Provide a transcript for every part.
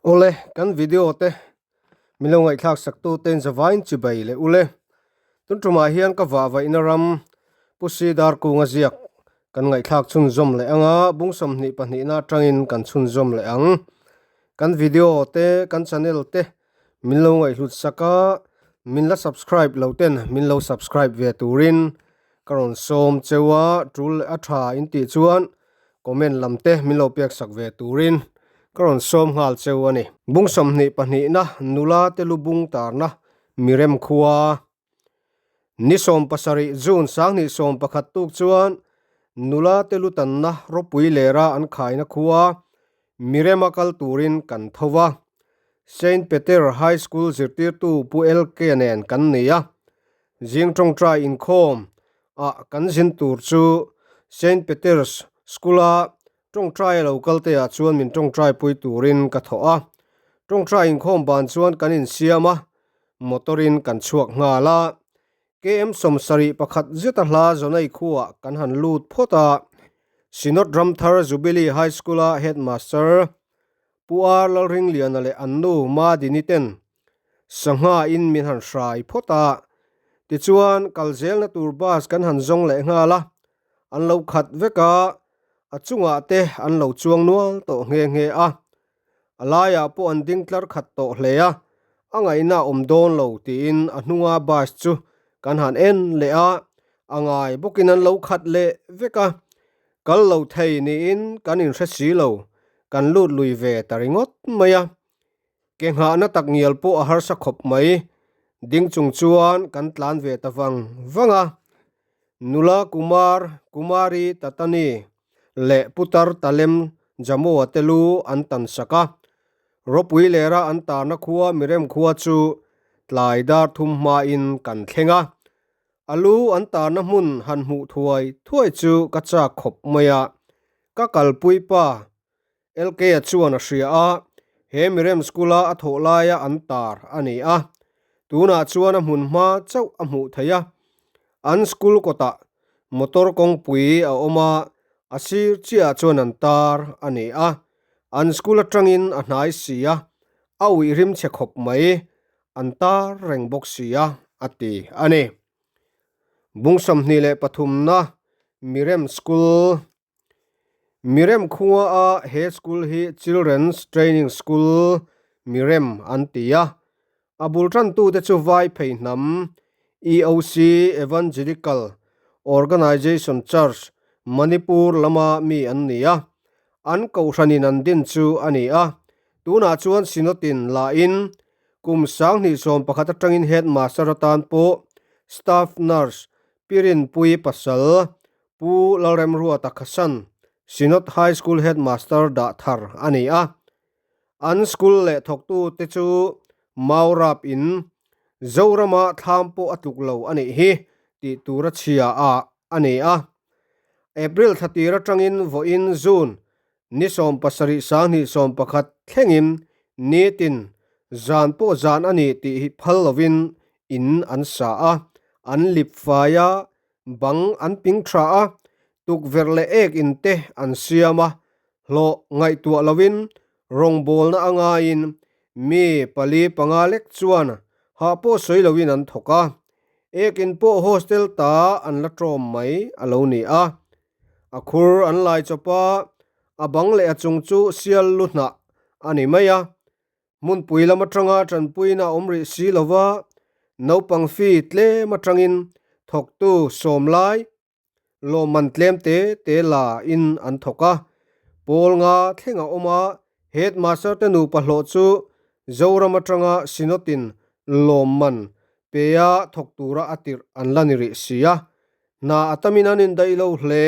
Awle, kan video te min lo ngaihthlak sak tu ten zavain chibai leh ule. Tun tumah hian ka vah vaihna ram Pu Sidar Kunga ziak kan ngaihthlak chhunzawm leh anga bung 22 na atangin kan chhunzawm leh ang. Kan video te kan channel te min lo ngaihhlut sak a, min la subscribe lo ten min lo subscribe ve turin ka rawn sawm cheu a, tul leh a tha in tih chuan comment lam te min lo pek sak ve turin ka rawn sawm nghal cheu a ni. Bung 22 na nula te lu bung tarna Mirem khua ni 17 June 2011 tuk chuan nula te lu tanna ropui lera an khaina khua Mirema kal turin kan tho va. Saint Peter High School zirtirtu Pu LK nen kan nei a. Zing tawngtai inkhawm ah kan zin tur chu Saint Peter's School a tawngtai a lo kal te ah chuan min tawngtai pui turin ka thawh a. Tawngtai inkhawm ban chuan kan insiam a, motor in kan chhuak nghal a. KM 71 zeta hla Zonai khuaah kan han lut phawt a. Synod Ramthar Jubilee High School a Headmaster Pu R Lalringliana leh an nu Madini ten sangha in min han hrai phawt a. Tichuan kal zelna tur bus kan han zawng leh nghal a, an lo khat vek a, a chungah te an lo chuang nual tawh nghe nghe a. A laiah pawh an ding tlar khat tawh hle a, a ngaihna a awm dawn lo tiin a hnunga bus chu kan han en leh a, a ngai bawkin an lo khat leh vek a, kal lo thei niin kan inhre si lo, kan lut lui ve ta ringawt mai a. Ke nghahna tak ngial pawh a harsa khawp mai, ding chung chuan kan tlan ve ta vang vang a. Nula Kumar, Kumari Tatani leh Putar Talem Jamua te lu an tan sak a. Ropui lera an tarna khua Mirem khua chu tlai dar thum hmain kan thleng a. A lu an tarna hmun han hmuh thuai thuai chu ka chak khawp mai a, ka kalpui pa LK-a chuan a hria a, he Mirem School-a a thawh laia an tar a ni a, tunah chuan a hmun hma chauh a hmuh theih a. An school kawtah motor kawngpui a awm a, a sir chiahah chuan an tar a ni a. An school atangin a hnai si a, a uih rim chhe khawp mai, an tar reng bawk si a, a ti a ni. Bung 23 na Mirem School Mirem khua a he school hi Children's Training School Mirem an ti a, a bul tantute chu Vai phei hnam EOC Evangelical Organization Church Manipur lama mi an ni a, an kohhranin an din chu a ni a, tunah chuan Synod-in lahin kum 2011 atangin Headmaster atan pawh Staff Nurse Pirinpui pasal Pu Lalremruata Khasan, Synod High School Headmaster dah thar a ni a. An school leh thawktute chu Maurap in Zorama thlam pawh a tluk lo a nih hi tih tura chhia ah a ni a. April thla tir atangin vawiin June ni 70 2011 thlengin nitin zan pawh zan a ni tih hi phal lovin in an sa a, an lip fai a, bang an ping tha a, tukverh leh ek in te an siam a, hlawh ngaihtuah lovin rawngbawlna a ngaiin mi pali panga lek chuan hah pawh sawi lovin an thawk a, ek in pawh hostel ta an la tawm mai a lo ni a. A khur an lai chawp a, a bang leh a chung chu sial lu hnah a ni mai a. Hmunpui lam atanga tanpuina a awm rih si lo va, naupang fee tlem atangin thawktu sawm lai lawmman tlem te te la in an thawk a. Pawl nga thleng a awm a, headmaster te nupa hlawh chu Zoram atanga Synod-in lawmman pe a thawk tura a tirh an la ni rih si a. Hna a tamin an indaih lo hle.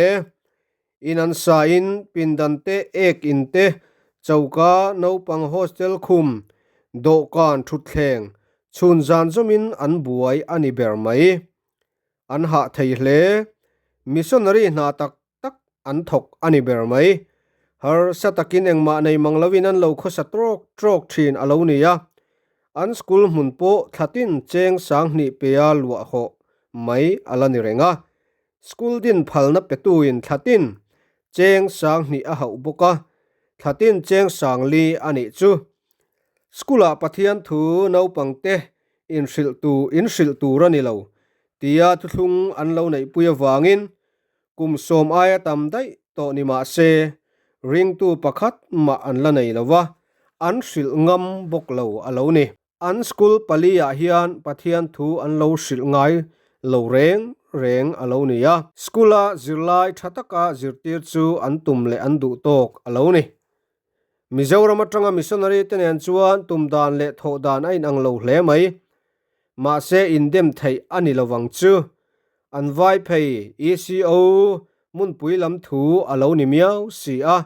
In an sa in, pindan te, ek in te, choka, naupang hostel khum, dawhkan, thutthleng, chhun zan zawmin an buai a ni ber mai. An hah thei hle. Missionary hna tak tak an thawk a ni ber mai. Harsa takin engmah nei mang lovin an lo khawsa trawk trawk thin a lo ni a. An school hmun pawh thlatin cheng 2000 pea luah hawh mai a la ni reng a. School din phalna petuin thlatin cheng 2000 a hauh bawk a, thlatin cheng 4000 a nih chu. School-ah Pathian thu naupangte inhrilh tu inhrilh tur a ni lo tia thuthlung an lo neihpui avangin kum sawm aia tam daih tawh ni mah se ringtu pakhat mah an la nei lo va, an hrilh ngam bawk lo a lo ni. An school pali-ah hian Pathian thu an lo hrilh ngai lo reng reng a lo ni a. School-a zirlai tha taka zirtir chu an tum leh an duh tawk a lo ni. Mizoram atanga missionary te nen chuan tum dan leh thawh dan a inang lo hle mai. Mahse indem theih a ni lovang chu. An vai phei ECO hmunpui lam thu a lo ni miau si a.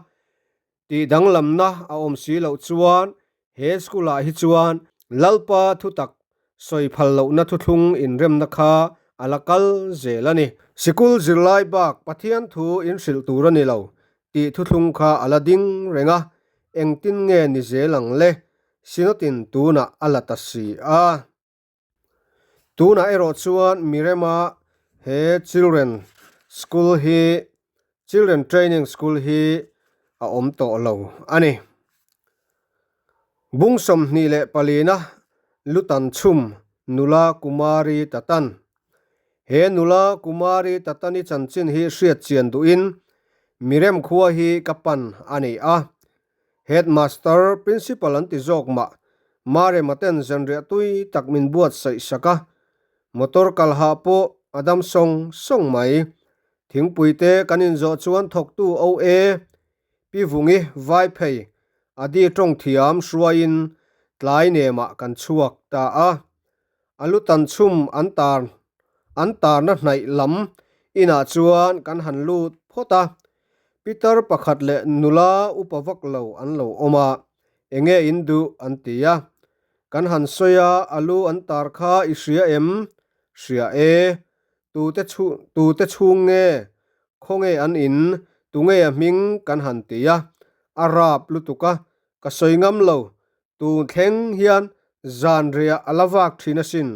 Tih danglamna a awm si loh chuan he school ah hi chuan Lalpa thutak sawi phal lohna thuthlung inremna kha a la kal zel a ni. Sikul zirlai bak Pathian thu inhrilh tur a ni lo tih thuthlung kha a la ding reng a, engtin nge ni zel ang le? Synod-in tunah a la ta si a. Tunah erawh chuan Mirema he Children School hi Children Training School hi a awm tawh lo a ni. Bung 24-na Lutan chhum nula Kumari Tatan. He nula Kumari Tatani chanchin hi hriat chian duhin Mirem khua hi ka pan a ni a. Headmaster, Principal an ti zawk mah. Marema ten zanriah tui tak min buatsaih sak a. Motor kalhah pawh a dam sawng sawng mai. Thingpui te kan inzawh chuan thawktu OA, Pi Vungi, Vaiphei, Adi tawng thiam hruaiin tlai nemah kan chhuak ta a. A lu tan chhum an tar an tarna hnaih lam inah chuan kan han lut phawt a. Pitar pakhat leh nula upa vak lo an lo awm a, enge in duh an ti a. Kan han sawi a, a lu an tar kha i hria em? Hria e. Tute chhu tute chhung nge? Khawnge an in? Tunge a hming? Kan han ti a. A rap lutuk a, ka sawi ngam lo. Tun thleng hian zanriah a la vak thin asin,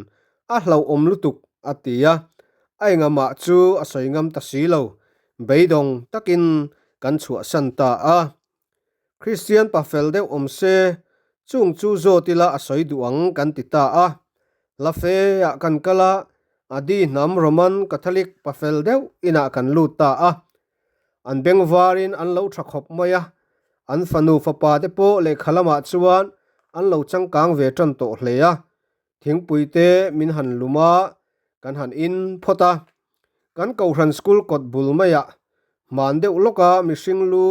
a hlauhawm lutuk, a ti a. A engamah chu a sawi ngam ta si lo, beidawng takin kan chhuahsan ta a. Kristian pa fel deuh awm se, chung chu zawt ila a sawi duh ang kan ti ta a. Hla feah kan kal a, Adi hnam Roman Catholic pa fel deuh inah kan lut ta a. An bengvarin an lo tha khawp mai a, an fanu fapa te pawh lehkha lamah chuan an lo changkang ve tan tawh hle a, thingpui te min han lum a, kan han in phawt a. Kan Kohhran school kawt bul maiah hman deuh lawka mihring lu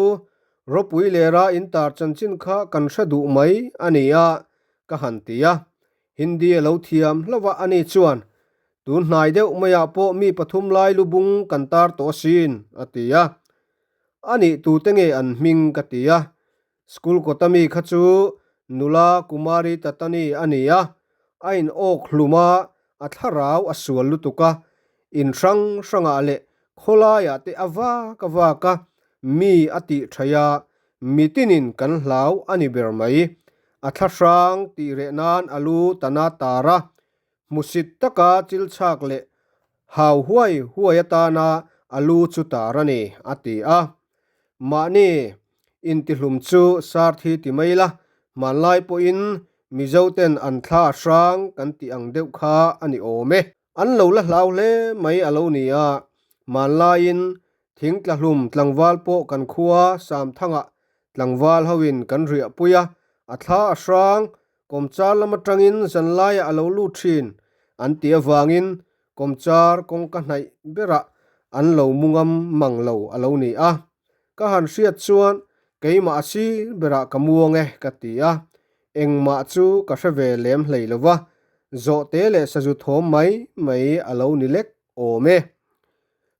ropui lera intar chanchin kha kan hre duh mai a ni a, ka han ti a. Hindi a lo thiam hlauh a, ani chuan, Tun hnai deuh maiah pawh mi pathum lai lu bung kan tar tawh asin, a ti a. A nih tute nge an hming ka ti a. School kawta mi kha chu nula Kumari Tatani a ni a, a in awk hlum a, a thlarau a sual lutuk a, in hrang hrangah leh khawlaiah te a vak a vak a, mi a tih thaih a, mitinin kan hlau a ni ber mai. A thla hrang tih reh nan a lu tana tar a, hmusit taka chil chhak leh hau huai huai atana a lu chu tar a ni, a ti a. Mahni intihlum chu sar thi ti mai la, hmanlai pawhin Mizoten an thla a hrang kan tih ang deuh kha a ni awm e. An lo la hlau hle mai a lo ni a, hmanlaiin thingtlahlum tlangval pawh kan khua Samthangah tlangval hoin kan riahpui a, a thla a hrang Kawmchar lam atangin zanlaiah a lo lut thin an tih avangin kawmchar kawngka hnaih berah an lo mu ngam mang lo a lo ni a. Ka han hriat chuan keimah a sir berah ka muang e ka ti a, engmah chu ka hre ve lem hlei lo va, zawhte leh sazu thawm mai mai a lo ni lek awm e.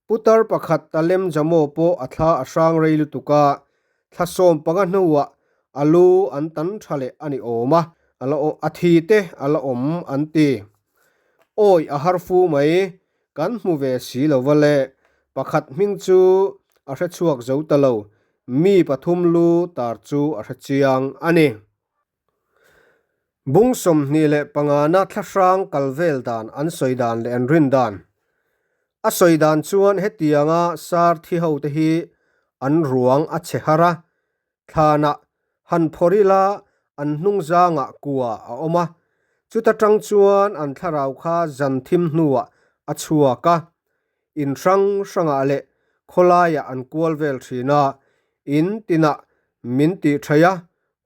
Putar pakhat Talem Jamo pawh a thla a hrang rei lutuk a, thla 15 hnuah a lu an tan tha leh a ni awm a, a la a thi te a la awm an ti. Awi a har fu mai, kan hmu ve si lo va le, pakhat hming chu a hre chhuak zo ta lo, mi pathum lu tar chu a hre chiang a ni. Bung 25-na thlahrang kal vel dan an sawi dan leh an rin dan. A sawi dan chuan hetianga sar thi ho te hi an ruang a chhe har a, thlanah han phawrh ila. an hnungzangah kua a awm a, chuta tang chuan an thlarau kha zan thim hnuah a chhuak a, in hrang hrangah leh khawlaiah an kual vel thin a, in tinah min tih thaih a,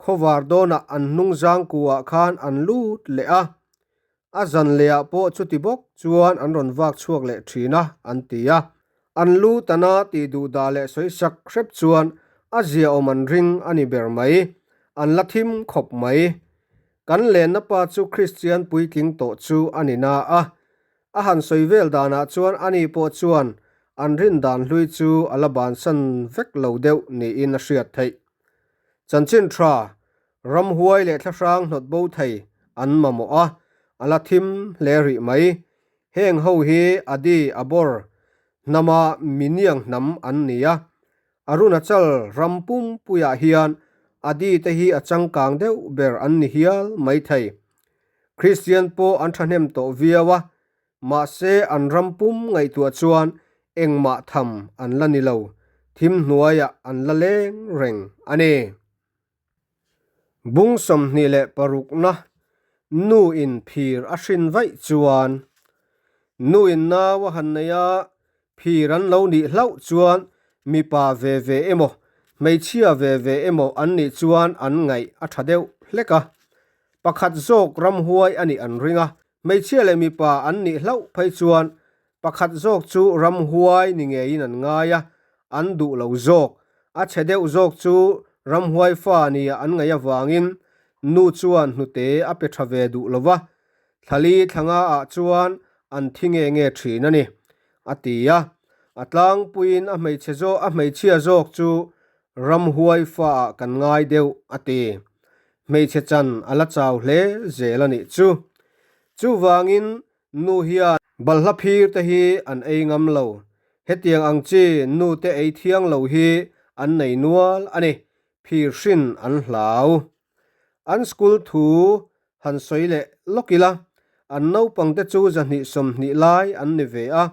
khawvar dawnah an hnungzang kuah khan an lut leh a. A zan lehah pawh chuti bawk chuan an rawn vak chhuak leh thin a, an ti a. An lu tana tih duh dah leh sawi sak hrep chuan a ziaawm an ring a ni ber mai. An la thim khawp mai. Kan lenna pa chu Kristian puitling tawh chu a ni na a. A han sawi vel danah chuan ani pawh chuan an rin dan hlui chu a la bansan vek lo deuh niin a hriat theih. Chanchin tha Ramhuai leh thlahrang hnawt bo thei an mamawh a, a la thim hle rih mai. Heng ho hi Adi, Abor, hnama Miniang hnam an ni a. Arunachal ram pumpuiah hian Adi te hi a changkang deuh ber an ni hial mai thei. Kristian pawh an thahnem tawh viau a, mahse an ram pum ngaihtuah chuan engmah tham an la ni lo, thim hnuaiah an la leng reng a ni. Bung 26na nu in phir a hrin vaih chuan nu in nau a han nei a, phir an lo nih hlauh chuan mipa ve ve emaw hmeichhia ve ve emaw an nih chuan an ngaih a tha deuh hlek a. Pakhat zawk ramhuai a nih an ring a, hmeichhia leh mipa an nih hlauh phei chuan Pakhat zawk chu ramhuai ni ngeiin an ngai a, an duh lo zawk. A chhe deuh zawk chu ramhuai fa nia an ngaih avangin nu chuan hnute a pe tha ve duh lo va, thlali thlanga ah chuan an thi nge nge thin a ni, a ti a. A tlangpuiin a hmeichhe zawk a hmeichhia zawk chu ramhuai fa ah kan ngai deuh, a ti. Hmeichhe chan a la chau hle zel a nih chu. Chuvangin Nu hian balhla phir te hi an ei ngam lo. Hetiang ang chi nu te ei thiang lo hi an nei nual a ni. Phir hrin an hlau. An school thu han sawi leh lawk ila, an naupang te chu 220 lai an ni ve a.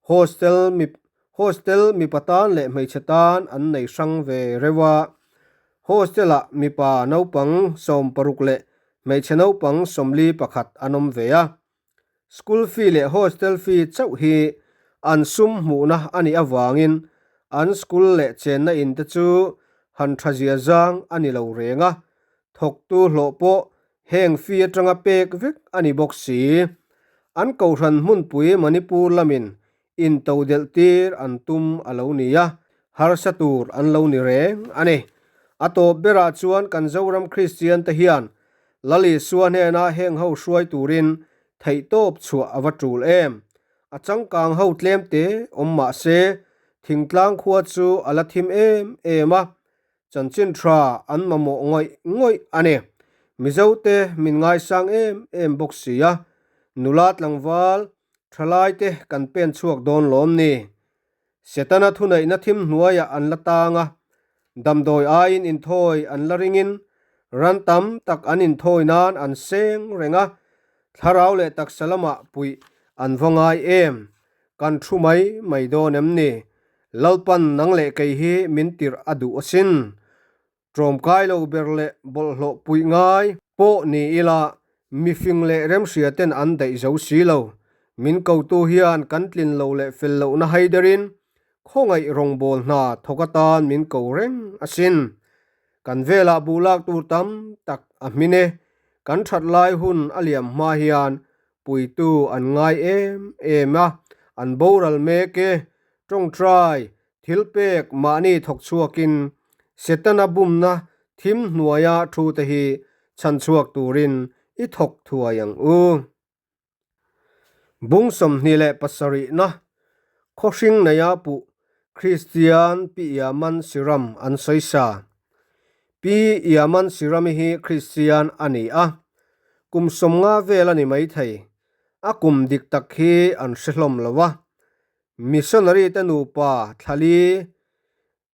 Hostel mi hostel mipa tan leh hmeichhe tan an nei hrang ve reuh a. Hostel ah mipa naupang 60 leh Hmeichhe naupang 41 an awm ve a, school fee leh hostel fee chauh hi an sum hmuhna a nih avangin an school leh chenna in te chu han tha zia zang a ni lo reng a, thawktu hlawh pawh heng fee atanga pek vek a ni bawk si. An kohhran hmunpui Manipur lamin Intodelh tir an tum a lo ni a, harsa tur an lo ni reng a ni. A tawp berah chuan kan Zoram Kristian te hian Lal Isua hnena heng ho hruai turin theihtawp chhuah a va tul em? A changkang ho tlem te awm mah se thingtlang khua chu a la thim em em a, chanchin tha an mamawh ngawih ngawih a ni. Mizote min ngaisang em em bawk si a, nula tlangval Thalaite kan pen chhuak dawn lawm ni? Setana thuneihna thim hnuaiah an la tang a, damdawi aiin inthawi an la ringin ran tam tak an inthawi nan an seng reng a, thlarau leh taksa lamah puih an va ngai em? Kan thu mai mai dawn em ni? Lalpan nang leh kei hi min tirh a duh asin. Tlawmkai lo ber leh bawlhhlawh puih ngai pawh ni ila mifing leh remhria ten an daih zo si lo. Min kotu hian kan tlin lo leh fel lohna haiderin khawngaih rawngbâwl hna thawk atan min ko reng asin. Kan velah buh lak tur tam tak a hmin e. Kan that lai hun a liam hma hian puitu an ngai em em a, an boral mek e. Tawngtai Thil pek mahni thawk chhuakin Setana bumna thim hnuaia thu te hi chhan chhuak turin i thawk thuai ang u. Bung 27na Khawhring neia puh Kristian Pi Iaman Siram an sawi sa. Pi Iaman Sirami hi Kristian a ni a, kum 50 vel a ni maithei. A kum dik tak hi an hre hlawm lo a, Missionary te nupa thlali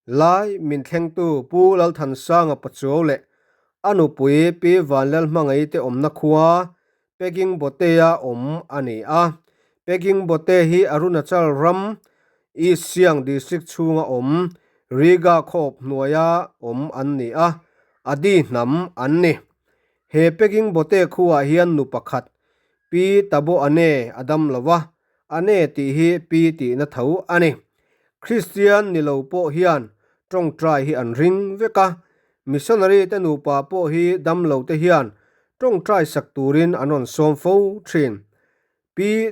lai min thlengtu Pu Lalthansanga Pachuau leh a nupui Pi Vanlalhmangaih te awmna khua Peking Bote-a awm a ni a. Peking Bote hi Arunachal ram East Siang District chhunga awm Riga khawp hnuaia awm an ni a, Adi hnam an ni. He Peking Bote khuaah hian nu pakhat, Pi Tabo Ane a dam lo va, Ane tih hi Pi tihna tho a ni. Kristian ni lo pawh hian tawngtai hi an ring vek a, missionary te nupa pawh hi dam lo te hian tawngtai sak turin an rawn sawm fo thin. Pi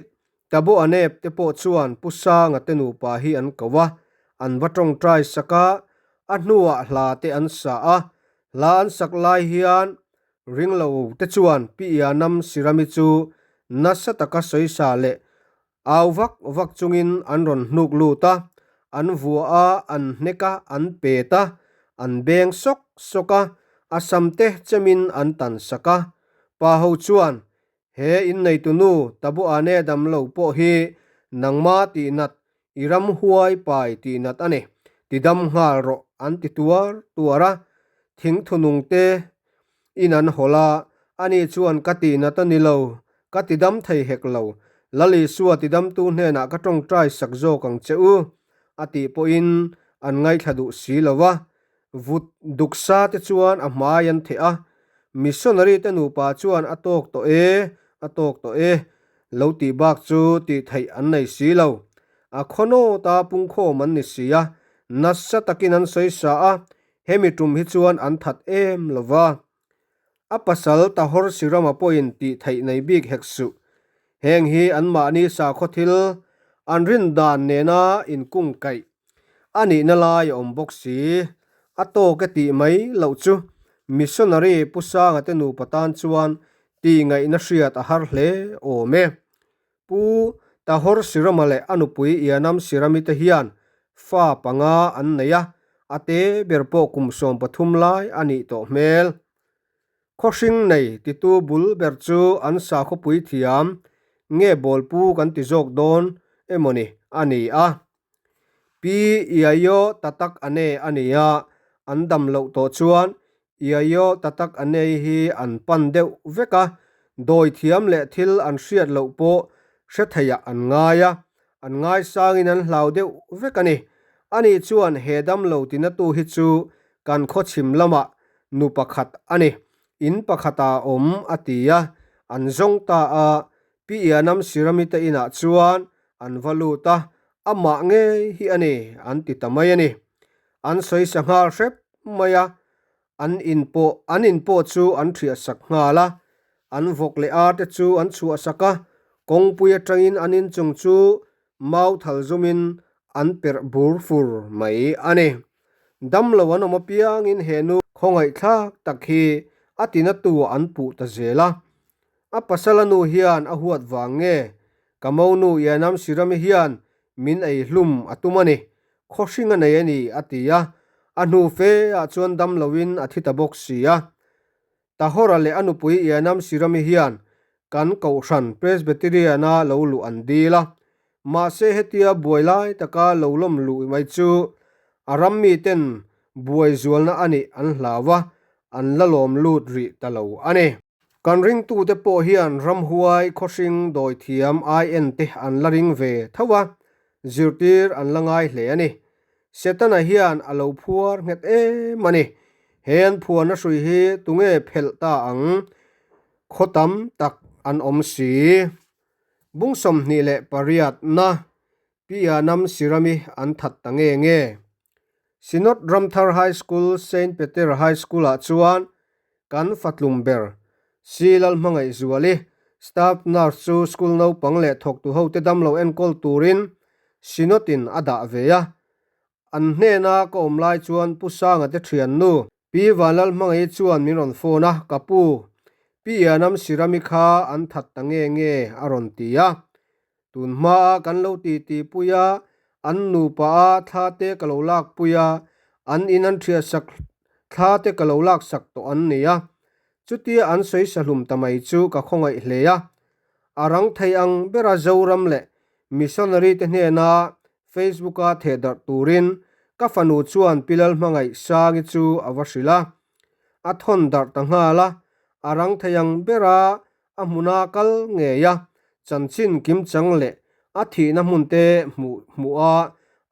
Tabo Anep te pawh chuan Pu Sanga te nupa hi an ko a, an va tawngtai sak a, a hnuah hla te an sa a, hla an sak lai hian Ringlo te chuan Pi Ianam Sirami chu nasa taka sawisa leh au vak vak chungin an rawn hnuk lut a, an vua a, an hnek a, an pet a, an beng sawk sawk a, a sam te chemin an tan sak a. Pa ho chuan, He inneitu nu Tabuane damlo pawh hi nangma tihnat I ramhuai pai tih nat a ni, ti dam nghal rawh an ti tuar tuar a, thing thunung te in an hawl a, ani chuan ka tih nat a ni lo, ka ti dam thei hek lo, Lal Isua ti damtu hnenah ka tawngtai sak zawk ang che u, a tih pawhin an ngaithla duh si lo a, vut duk sa te chuan a hmai an theh a, missionary te nupa chuan a tawk tawh e, a tawk tawh e, lo tih bak chu tih theih an nei si lo. A khawnawta pungkhawm an ni si a, nasa takin an sawi sa a, hemi tum hi chuan an that em lo va. A pasal Tahor Sirama pawhin tih theih nei bik hek suh. Heng hi anmahni sakhaw thil an rin dan nena inkungkaih a nihna lai a awm bawk si. A tawk e tih mai loh chu missionary Pu Sanga te nupa tan chuan tih ngaihna hriat a har hle awm e. Pu Tahor Sirama leh a nupui Ianam Sirami te hian fa panga an nei a, a te ber pawh kum 13 lai a nih tawh hmel. Khawhring nei titu bul ber chu an sakhawpui thiam nge bawlpu kan ti zawk dawn emawni a ni a. Pi Iaio Tatak Ane a ni a, an dam loh tawh chuan Iaio Tatak Ane hi an pan deuh vek a, dawi thiam leh thil an hriat loh pawh hre theiah an ngai a, an ngaisangin an hlau deuh vek a ni. Ani chuan he damlo tinatu hi chu kan khawchhim lamah nu pakhat a ni, in pakhatah a awm a ti a, an zawng ta a, Pi Ianam Sirami te inah chuan an va lut a, amah ngei hi a ni an ti ta mai a ni. An sawi sa nghal hrep mai a, an in pawh an in pawh chu an thiah sak nghal a, an vawk leh ar te chu an chhuah sak a, kawngpui atangin an inchung chu mau thal zumin an perh bur fur mai a ni. Damlo an awm apiangin he nu khawngaihthlak tak hi a tinatu an puh ta zel a, A pasala nu hian a huat vang nge? Ka monu Ianam Sirami hian min ei hlum a tum a ni. Khawhring a nei a ni, a ti a. A hnu fe ah chuan dam loin a thi ta bawk si a. Tahora leh a nupui Ianam Sirami hian kan Kohhran Presbyterian-a lo luh an dil a. Mahse hetia buai lai taka lo lawm luh mai chu a ram miten buai zualna a nih an hlau a, an la lawm lut rih ta lo a ni. Kan ringtute pawh hian ramhuai khawhring dawithiam IN te an la ring ve tho a, zirtir an la ngai hle a ni. Setana hian a lo phuar nghet em a ni. He an phuarna hrui hi tunge phelh ta ang? Khaw tam tak an awm si. Bung 28 na Pi Anam Sirami an that ta nge nge. Synod Ramthar High School Saint Peter High School ah chuan kan fatlum ber Si Lalhmangaihzuali, Staff Nurse chu school naupang leh thawktu hote damlo enkawl turin Synod in a dah ve a. An hnena ka awm lai chuan Pu Sanga te thiannu Pi Vanlalhmangaih chuan min rawn phone a, Ka pu, Pi Ianam Sirami kha an that ta nge nge a rawn ti a. Tun hmaa kan lo titi pui a, an nupa a thla te ka lo lak pui a, an in an thiah sak thla te ka lo lak sak tawh an ni a. Chutia an sawi sahlum ta mai chu ka khawngaih hle a. A rang thei ang bera Zoram leh missionary te hnena Facebook a theh darh turin ka fanu chuan Pi Lalhmangaih Sangi chu a va hrilh a. A thawn darh ta nghal a, a rang thei ang bera a hmuna kal ngei a, chanchin kimchang leh a thihna hmunte hmuh hmuh a,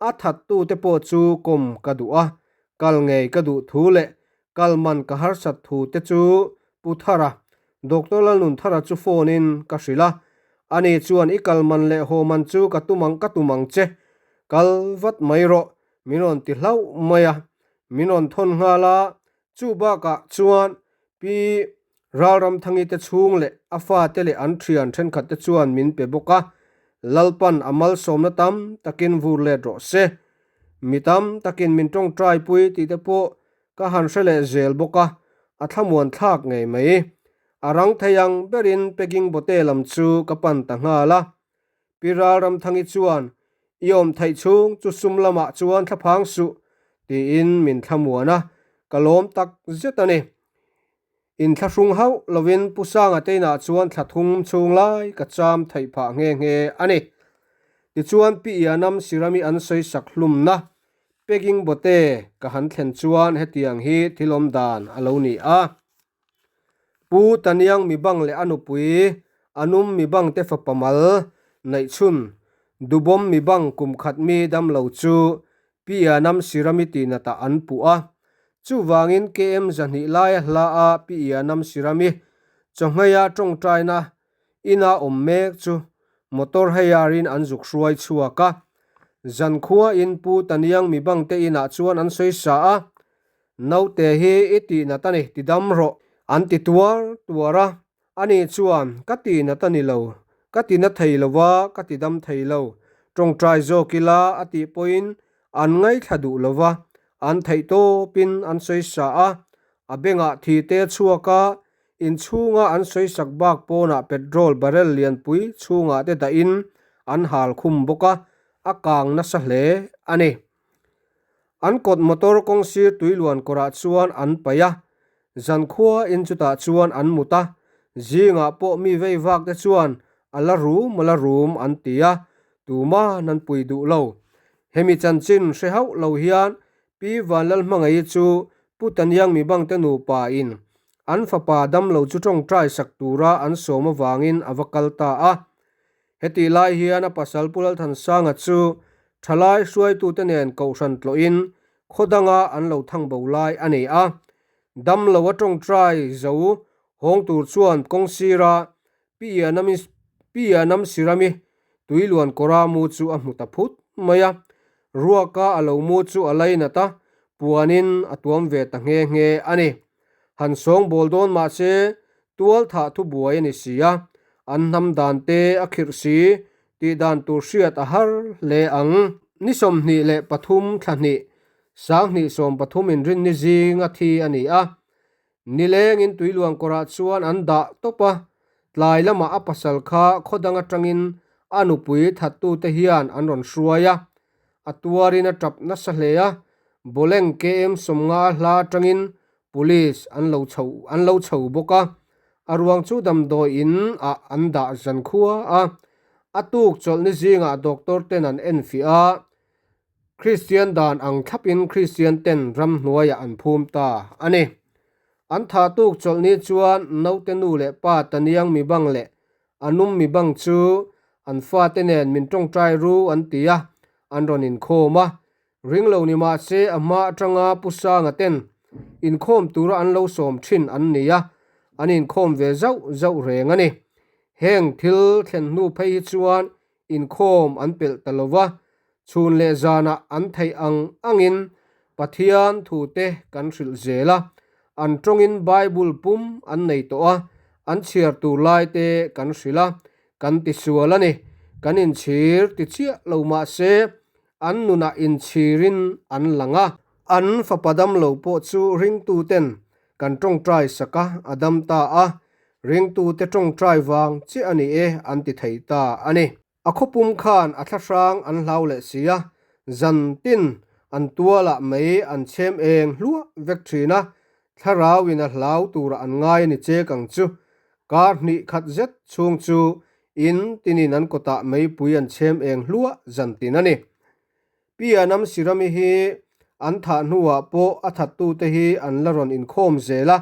a thattute pawh chu kawm ka duh a, kal ngei ka duh thu leh kal man ka harsat thu te chu Pu Thara, Doctor Lalnunthara chu phone in ka hrilh a, ani chuan i kal man leh haw man chu ka tum ang ka tum ang che, kal vat mai rawh min rawn ti hlauh mai a, min rawn thawn nghal a, chu bakah chuan Pi Ralramthangi te chhung leh a fate leh an thian thenkhat te chuan min pe bawk a, Lalpan a malsawmna tam takin vur let rawh se. Mi tam takin min tawngtai pui tih te pawh ka han hre leh zel bawk a, a thlamuan thlak ngei mai. A rang thei ang berin packing bote lam chu ka pan ta nghal a. Pi Ralramthangi chuan, I awm theih chhung chu sum lamah chuan thlaphang suh, tiin min thlamuan a, ka lawm tak zet a ni. Inthlahrung hauh lovin Pu Sanga te inah chuan thla thum chhung lai ka cham theih phah nghe nghe a ni. Tichuan Pi Ianam Sirami an sawi sak hlumna Peking Bote ka han thlen chuan hetiang hi thil awm dan a lo ni a. Pu Taniang mibang leh a nupui Anum mibang te fapa mal neihchhun Dubawm mibang kum khat mi damlo chu Pi Ianam Sirami tihnatah an puh a. Chuvangin KM 200 laia hla a Pi Ianam Sirami chawhngheia tawngtaina ina awm mek chu motor heiarin an zuk hruai chhuak a. Zankhuain Pu Taniang mibangte inah chuan an sawi sa a, Naute hi i tihnat a ni, ti dam rawh, an ti tuar tuar a. Ani chuan, Ka tihnat a ni lo, ka tina thei lo va, ka ti dam thei lo, tawngtai zawk ila a tih pawhin an ngaithla duh lo va, an theih tawpin an sawi sa a, a bengah thi te a chhuak a, inchhunga an sawi sak bak pawnah petrol barrel lianpui chhungah te dahin an hal khum bawk a, a kang nasa hle a ni. An kawt motor kawng sir tuiluan kawrah chuan an paih a, zankhua in chutah chuan an mut a, zingah pawh mi vei vak te chuan a la rum a la rum an ti a, tuman an pui duh lo. Hemi chanchin hre hauh lo hian Pi Vanlalhmangaih chu Pu Taniang mibangte nupa in an fapa damlo chu tawngtai sak tura an sawm avangin a va kal ta a. Hetih lai hian a pasal Pu Lalthansanga chu thalai hruaitute nen kohhran tlawhin khaw danga an lo thang bo lai a ni a. Damlo a tawngtai zo hawng tur chuan kawng sira Pi Ianam Sirami tuiluan kawra mu chu a hmu ta phut mai a. Ruaka a lo mu chu a lainat a, puanin a tuam ve ta nghe nghe a ni. Han sawngbawl dawn mah se tual thah thu buai a ni si a, an hnam dan te a khirh si tih dan tur hriat a har hle ang. Ni 23 thla hnih, 2013 inrinni zinga thi a ni a, nilengin tuiluang kawrah chuan an dah tawp a, tlai lamah a pasal kha khaw dang atangin a nupui thattute hian an rawn hruai a, a tuarin a tap nasa hle a, Boleng KM 50 a hla atangin Police an lo chho an lo chho bawk a, a ruang chu damdawi in ah an dah zan khua a, a tuk chawlhni zingah doctor ten an enfiah a, Kristian dan ang thlapin Kristian ten ramhnuaiah an phum ta a ni. An thah tuk chawlhni chuan naute nu leh pa Taniang mibang leh a num mibang chu an fate nen min tawngtai ru an ti a, an rawn inkhawm a, Ring lo ni mah se a hma atanga Pu Sanga ten inkhawm tura an lo sawm thin an ni a, an inkhawm ve zauh zauh reng a ni. Heng thil thlen hnu phei hi chuan inkhawm an pelh ta lo va, chhun leh zanah an theih ang angin Pathian thute kan hrilh zel a, an tawngin Bible pum an nei tawh a, an chhiar tur laite kan hrilh a, kan tisual a ni. Kan inchhir ti chiah lo mah se An nunah inchhirin an lang a. An fapa damlo pawh chu ringtuten kan tawngtai sak a, a dam ta a. Ringtute tawngtai vang chiah a ni e an ti thei ta a ni. A khawpum khan a thlahrang an hlau leh si a, zan tin an tualah mei an chhem eng hluah vek thin a, thlarauin a hlau turah an ngai a ni chek ang chu. Kar hnih khat zet chhung chu In tinin an kawtah meipui an chhem eng hluah zan tin a ni. Pi Anam Sirami hi an thah hnuah pawh a thattute hi an la rawn inkhawm zel a,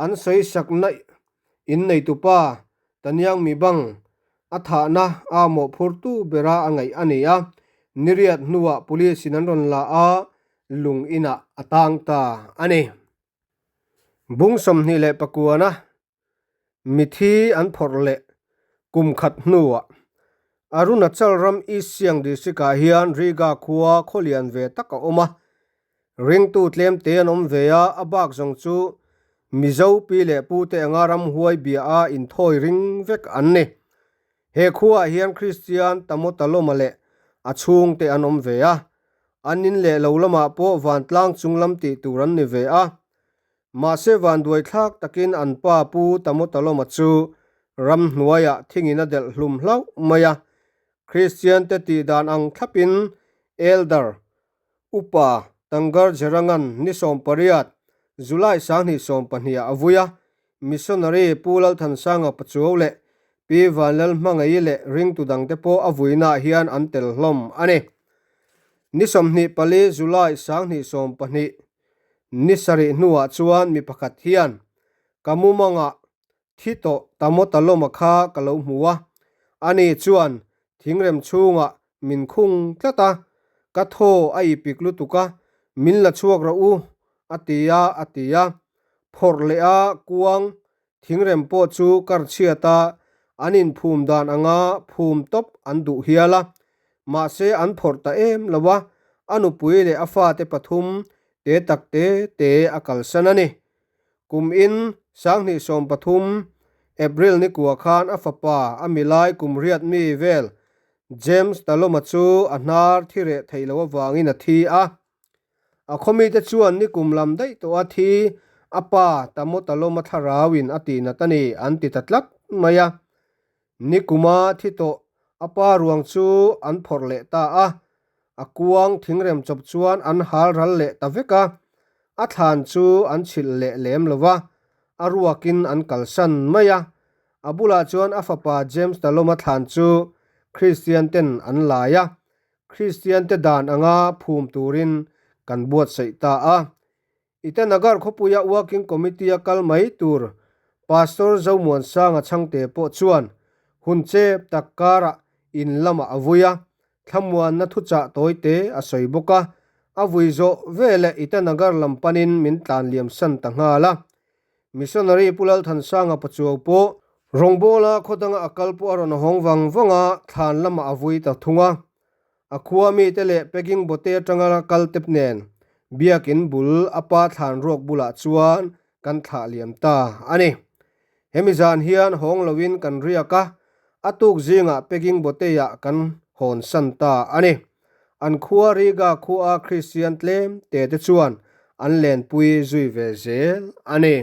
an sawisakna in neitupa Taniang Mibang a thahna a mawhphurtu bera a ngaih a ni a, niriat hnuah police in an rawn la a, lung inah a tang ta a ni. Bung 29-a mithi an phawrh leh kum khat hnuah Arunachal ram East Siang District-ah hian Riga khua khawlian ve tak a awm a. Ringtu tlemte an awm ve a, a bak zawng chu Mizo pi leh pute anga ramhuai bia a inthawi ring vek an ni. He khuaah hian Kristian Tamotaloma leh a chhungte an awm ve a. An in leh lo lamah pawh vantlang chung lam tih tur an ni ve a. Mahse vanduai thlak takin an pa Pu Tamotaloma chu ramhnuaiah thingin a delh hlum hlauh mai a. Kristiante tih dan ang thlapin Elder, Upa, Tangar Jerangan ni 18, July 2012 ah a vui a. Missionary Pu Lalthansanga Pachuau leh Pi Vanlalhmangaih leh ringtu dangte pawh a vuinaah hian an tel hlawm a ni. Ni 24 July 2020 Ni sarih hnuah chuan mi pakhat hian, Ka mumangah thi tawh Tamotaloma kha ka lo hmu a, ani chuan thingrem chhungah min khung tlat a, ka thaw a ipik lutuk a, min la chhuak rawh u, a ti a, a ti a. Phawrh leh a kuang thingrem pawh chu kar chhiat a, an inphum dan anga phum tawp an duh hial a. Mahse an phawrh ta em lo a, a nupui leh a fate pathum te tak te te a kalsan a ni. Kum in 2013 April ni kua khan a fapa a milai kum riat mi vel James Taloma chu a hnar thi reh theih loh avangin a thi a. A khawmite chuan nikum lam daih tawh a thi a pa Tamo Taloma thlarauin a tihnat a ni an ti ta tlat mai a. Nikuma thi tawh a pa ruang chu an phawrh leh ta a, a kuang thingrem chawp chuan an hal ral leh ta vek a, a thlan chu an chhilh leh lem lo va, a ruakin an kalsan mai a. A bulah chuan a fapa James Taloma thlan chu Kristian ten an lai a, Kristiante dan anga phum turin kan buatsaih ta a. Itanagar khawpuia Working Committee-a kal mai tur Pastor Zomuansanga chhangte pawh chuan hun chep tak karah in lamah a vui a, thlamuanna thuchah tawite a sawi bawk a. A vui zawh veleh Itanagar lam panin min tlan liam san ta nghal a. Missionary Pu Lalthansanga Pachuau pawh rawngbawla khaw danga a kal pawh a rawn hawng vang vang a, thlan lamah a vui ta thung a. A khua mite leh packing bote atanga kal tep nen biakin bul a pa thlan ruak bulah chuan kan thlah liam ta a ni. Hemi zan hian hawng loin kan riak a, a tuk zingah packing bote-ah kan hawn san ta a ni. An khua Riga khua Kristian tlem te te chuan an lenpui zui ve zel a ni.